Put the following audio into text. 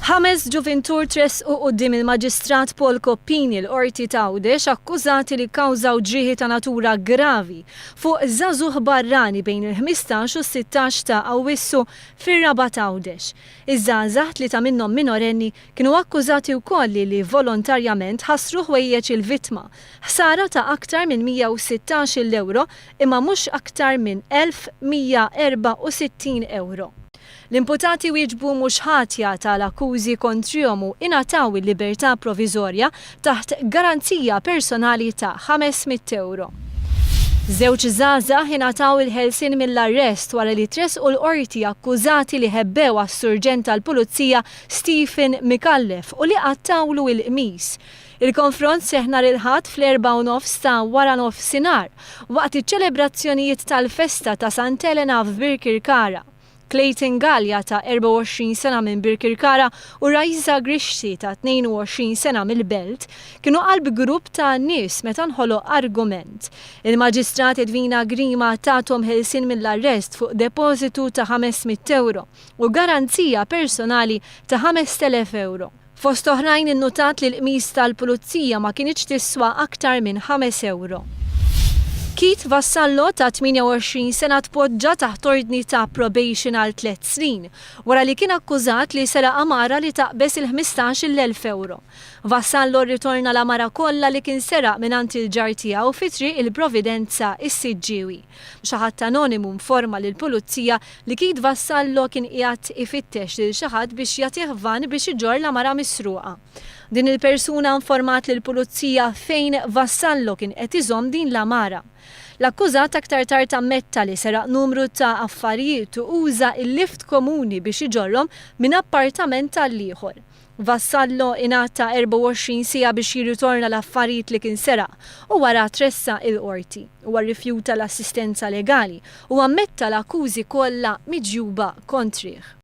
Ħames ġuvintur tressqu quddiem il-Maġistrat Paul Coppini l-Qorti t'Għawdex akkużati li kkawżaw ġrieħi ta' natura gravi fuq żagħżugħ barrani bejn il-15 u s-16 ta' Awwissu fir-Rabat Għawdex. Iż-żgħażagħ, tlieta minnhom minorenni, kienu akkużati wkoll li li volontarjament ħassru ħwejjeġ il-vittma, ħsara ta' aktar minn 116-il ewro imma mhux aktar minn 1,164 ewro. L-imputati wieġbu mhux ħatja tal-akkużi kontrihom u ingħataw il-libertà proviżorja taħt garanzija personali ta' 500 ewro. Żewġ żgħażagħ ingħataw il-ħelsien mill-arrest wara li tressqu l-Qorti akkużati li ħebbew għas-Surġent tal-Pulizija Stephen Micallef u li qattgħulu l-qmis. Il-konfront seħħ nhar il-Ħadd fl-erbgħa u nofs ta' waranofsinhar waqt iċ-ċelebrazzjonijiet tal-festa ta' Sant'Elena f'Birkirkara. Clayton Galea ta' 24 sena minn Birkirkara u Raisa Grixti ta' 22 sena mill-Belt kienu qalb grupp ta' nies meta nħoloq argument. Il-Maġistrat Edwina Grima tathom ħelsien mill-arrest fuq depożitu ta' 500 ewro u garanzija personali ta' 5,000 ewro. Fost oħrajn innutat li l-qmis tal-pulizija ma kinitx tiswa aktar minn ħames ewro. Keith Vassallo ta' 28 sena tpoġġa taħt ordni ta' probation għal tliet snin wara li kien akkużat li seraq għamara li taqbeż il-ħmistax-il elf ewro. Vassallo rritorna l-għamara kollha li kien seraq mingħand il-ġar tiegħu fi Triq il-Providenza, is-Siġġiewi. Xi ħadd anonimu nforma lill-Pulizija li Keith Vassallo kien qiegħed ifittex lil xi ħadd biex jagħtih vann biex iġorr l-għamara misruqa. Din il-persuna nformat lill-Pulizija fejn Vassallo kien qed iżomm din l-għamara. L-akkużat aktar tard ammetta li seraq numru ta' affarijiet u uża l-lift komuni biex iġorrhom minn appartament għall-ieħor. Vassallo ingħata 24 siegħa biex jirritorna l-affarijiet li kien seraq u wara tressaq il-Qorti. Huwa rrifjuta l-assistenza legali u ammetta l-akkużi kollha miġjuba kontrih.